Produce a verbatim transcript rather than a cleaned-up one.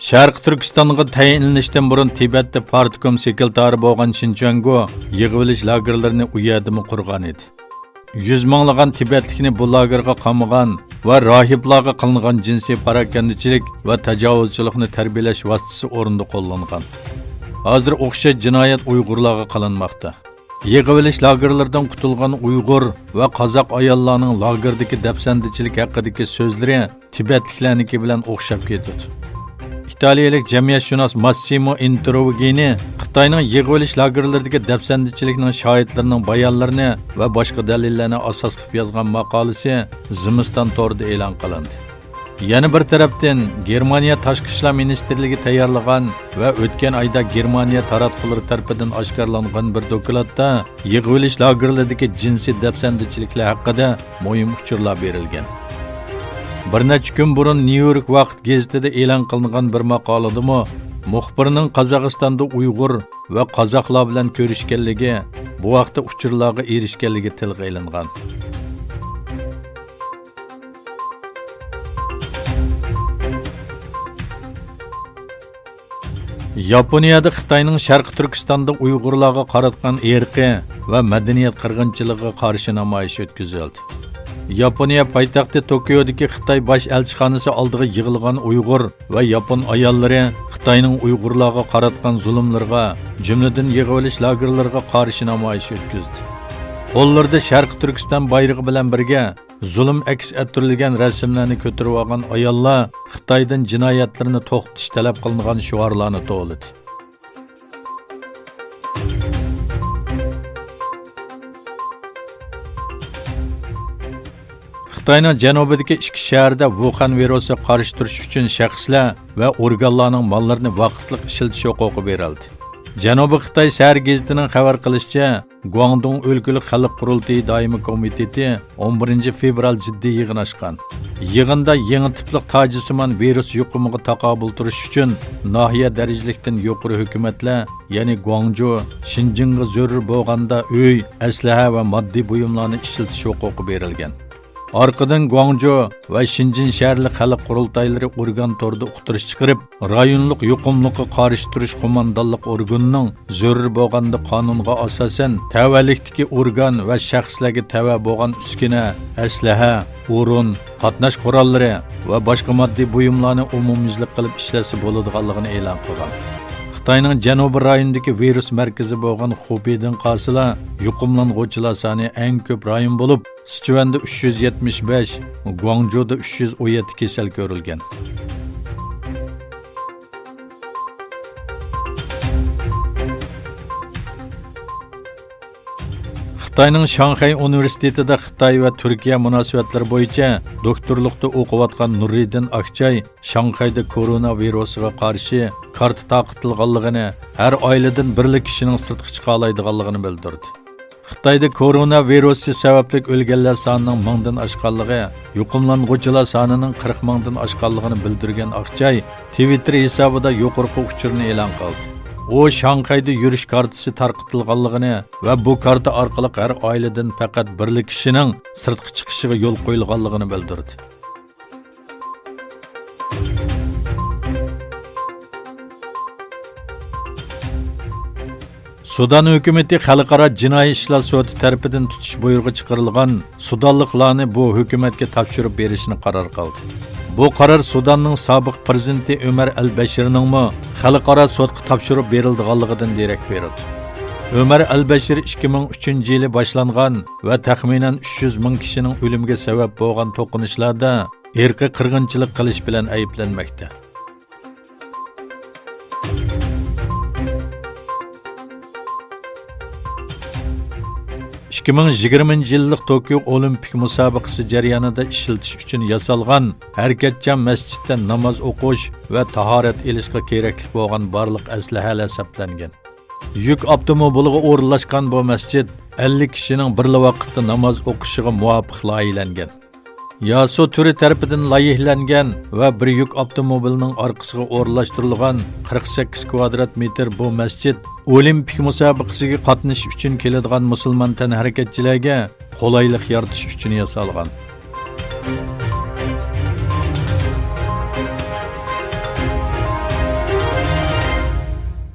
شەرقىي تۈركىستانغا تەيىنلىنىشتىن بۇرۇن تىبەتتە پارتكوم سېكرېتارى بولغان شىن چۈەنگو يىغىۋېلىش لاگېرلىرىنى ئۇ يەردىمۇ قۇرغان ئىدى. يۈز مىڭلىغان تىبەتلىكنى بۇ لاگېرغا قامىغان ۋە راھىبلارغا قىلىنغان جىنسىي پاراكەندىچىلىك ۋە تاجاۋۇزچىلىقنى تەربىيەلەش ۋاسىتىسى ئورنىدا قوللانغان. ھازىر ئوخشاش جىنايەت ئۇيغۇرلارغا قىلىنماقتا. يىغىۋېلىش لاگېرلىرىدىن قۇتۇلغان ئۇيغۇر ۋە قازاق ئاياللارنىڭ لاگېردىكى دەپسەندىچىلىك ھەققىدىكى سۆزلىرى تىبەتلىكلەرنىڭكى بىلەن ئوخشاپ كېتىدۇ. ئىتالىيەلىك جەمئىيەتشۇناس ماسسىمو ئىنتروۋىگىنى خىتاينىڭ يىغىۋېلىش لاگېرلىرىدىكى دەپسەندىچىلىكنىڭ شاھىتلىرىنىڭ بايانلىرىنى ۋە باشقا دەلىللەرنى ئاساس قىلىپ يازغان ماقالىسى زىمىستان تورىدا ئېلان قىلىندى. يەنە بىر تەرەپتىن، گېرمانىيە تاشقى ئىشلار مىنىستىرلىكى تەييارلىغان ۋە ئۆتكەن ئايدا گېرمانىيە تاراتقۇلىرى تەرىپىدىن ئاشكارىلانغان بىر دوكلاتتا يىغىۋېلىش لاگېرلىرىدىكى جىنسىي دەپسەندىچىلىكلەر ھەققىدە مۇھىم ئۇچۇرلار بېرىلگەن. بىر نەچچە كۈن بۇرۇن نيۇ يورك ۋاقىت گېزىتىدە ئېلان قىلىنغان بىر ماقالىدىمۇ مۇخبىرنىڭ قازاقىستاندا ئۇيغۇر ۋە قازاقلار بىلەن كۆرۈشكەنلىكى، بۇ ھەقتە ئۇچۇرلارغا ئېرىشكەنلىكى تىلغا ئېلىنغان. ياپونىيەدە خىتاينىڭ شەرقىي تۈركىستاندا ئۇيغۇرلارغا قاراتقان ئىرقىي ۋە مەدەنىيەت قىرغىنچىلىقىغا قارشى نامايىش ئۆتكۈزۈلدى. ياپونىيە پايتەختى توكيودىكى خىتاي باش ئەلچىخانىسى ئالدىغا يىغىلغان ئۇيغۇر ۋە ياپون ئاياللىرى خىتاينىڭ ئۇيغۇرلارغا قاراتقان زۇلۇملىرىغا، جۈملىدىن يىغىۋېلىش لاگېرلىرىغا قارشى نامايىش ئۆتكۈزدى. قوللىرىدا شەرقىي تۈركىستان بايرىقى بىلەن بىرگە زۇلۇم ئەكس ئەتتۈرۈلگەن رەسىملەرنى كۆتۈرۈۋالغان ئاياللار خىتايدىن جىنايەتلىرىنى توختىتىش تەلەپ قىلىنغان شوئارلارنى توۋلىدى. خىتاينىڭ جەنۇبىدىكى ئىككى شەھەردە ۋۇخەن ۋىرۇسىغا قارشى تۇرۇش ئۈچۈن شەخسلەر ۋە ئورگانلارنىڭ ماللىرىنى ۋاقىتلىق ئىشلىتىش ھوقۇقى بېرىلدى. جەنۇبىي خىتاي سەھەر گېزىتىنىڭ خەۋەر قىلىشىچە، گۇاڭدۇڭ ئۆلكىلىك خەلق قۇرۇلتىيى دائىمىي كومىتېتى ئون بىرىنچى فېۋرال جىددىي يىغىن ئاچقان. يىغىندا يېڭى تىپلىق تاجىسىمان ۋىرۇس يۇقۇمىغا تاقابىل تۇرۇش ئۈچۈن ناھىيە دەرىجىلىكتىن يۇقىرى ھۆكۈمەتلەر، يەنى گۇاڭجۇ، شىنجىڭغا زۆرۈر بولغاندا ئۆي، ئەسلىھە ۋە ماددىي بۇيۇملارنى ئىشلىتىش ھوقۇقى بېرىلگەن. ئارقىدىن گۇاڭجۇ ۋە شىنجىن شەھەرلىك خەلق قۇرۇلتايلىرى ئورگان تورىدا ئۇقتۇرۇش چىقىرىپ، رايونلۇق يۇقۇملۇققا قارشى تۇرۇش قوماندانلىق ئورگىنىنىڭ زۆرۈر بولغاندا قانۇنغا ئاساسەن تەۋەلىكتىكى ئورگان ۋە شەخسلەرگە تەۋە بولغان ئۈسكۈنە، ئەسلىھە، ئورۇن، قاتناش قوراللىرى ۋە باشقا ماددىي بۇيۇملارنى ئومۇميۈزلۈك قىلىپ ئىشلەتسە بولىدىغانلىقىنى ئېلان قىلغان. خىتاينىڭ جەنۇبىي رايونىدىكى ۋىرۇس مەركىزى بولغان خۇبېيدىن قارىسىلا، يۇقۇملانغۇچىلار سانى ئەڭ كۆپ رايون بولۇپ، سىچۈەندە ئۈچ يۈز يەتمىش بەش، گۇاڭجۇدا ئۈچ يۈز ئون يەتتە كېسەل كۆرۈلگەن. خىتاينىڭ شاڭخەي ئۇنىۋېرسىتېتىدا خىتاي ۋە تۈركىيە مۇناسىۋەتلىرى بويىچە دوكتورلۇقتا ئوقۇۋاتقان نۇرىدىن ئاكچاي شاڭخەيدە كورونا ۋىرۇسىغا قارشى كارتا تارقىتىلغانلىقىنى، ھەر ئائىلىدىن بىرلا كىشىنىڭ سىرتقا چىقالايدىغانلىقىنى بىلدۈردى. خىتايدا كورونا ۋىرۇسى سەۋەبلىك ئۆلگەنلەر سانىنىڭ مىڭدىن ئاشقانلىقى، يۇقۇملانغۇچىلار سانىنىڭ قىرىق مىڭدىن ئاشقانلىقىنى بىلدۈرگەن ئاكچاي تىۋىتتېر ھېسابىدا يۇقىرىقى ئۇچۇرنى ئېلان قىلدى. ئۇ شاڭخەيدە يۈرۈش كارتىسى تارقىتىلغانلىقىنى ۋە بۇ كارتا ئارقىلىق ھەر ئائىلىدىن پەقەت بىرلا كىشىنىڭ سىرتقا چىقىشىغا يول قويۇلغانلىقىنى بىلدۈردى. سۇدان ھۆكۈمىتى خەلقئارا جىنايى ئىشلار سوتى تەرىپىدىن تۇتۇش بۇيرۇغى چىقىرىلغان سۇدانلىقلارنى بۇ ھۆكۈمەتكە تاپشۇرۇپ بېرىشنى قارار قىلدى. بۇ قارار سۇداننىڭ سابىق پىرېزىدېنتى ئۆمەر ئەل بەشىرنىڭمۇ خەلقئارا سوتقا تاپشۇرۇپ بېرىلىدىغانلىقىدىن دېرەك بېرىدۇ. ئۆمەر ئەل بەشىر ئىككى مىڭ ئۈچىنچى يىلى باشلانغان ۋە تەخمىنەن ئۈچ يۈز مىڭ كىشىنىڭ ئۆلۈمىگە سەۋەب بولغان توقۇنۇشلاردا ئىرقىي قىرغىنچىلىق قىلىش بىلەن ئەيىبلەنمەكتە. ئىككى مىڭ يىگىرمىنچى يىللىق توكيو ئولىمپىك مۇسابىقىسى جەريانىدا ئىشلىتىش ئۈچۈن ياسالغان ھەرىكەتچان مەسچىتتە ناماز ئوقۇش ۋە تاھارەت ئېلىشقا كېرەكلىك بولغان بارلىق ئەسلىھەلەر سەپلەنگەن. يۈك ئاپتوموبىلىغا ئورۇنلاشقان بۇ مەسچىت ئەللىك كىشىنىڭ بىرلا ۋاقىتتا ناماز ئوقۇشىغا مۇۋاپىق لايىھىلەنگەن. ياسۇ تۈرى تەرىپىدىن لايىھىلەنگەن ۋە بىر يۈك ئاپتوموبىلىنىڭ ئارقىسىغا ئورۇنلاشتۇرۇلغان قىرىق سەككىز كۋادرات مېتىر بۇ مەسچىت ئولىمپىك مۇسابىقىسىگە قاتنىشىش ئۈچۈن كېلىدىغان مۇسۇلمان تەنھەرىكەتچىلەرگە قولايلىق يارىتىش ئۈچۈن ياسالغان.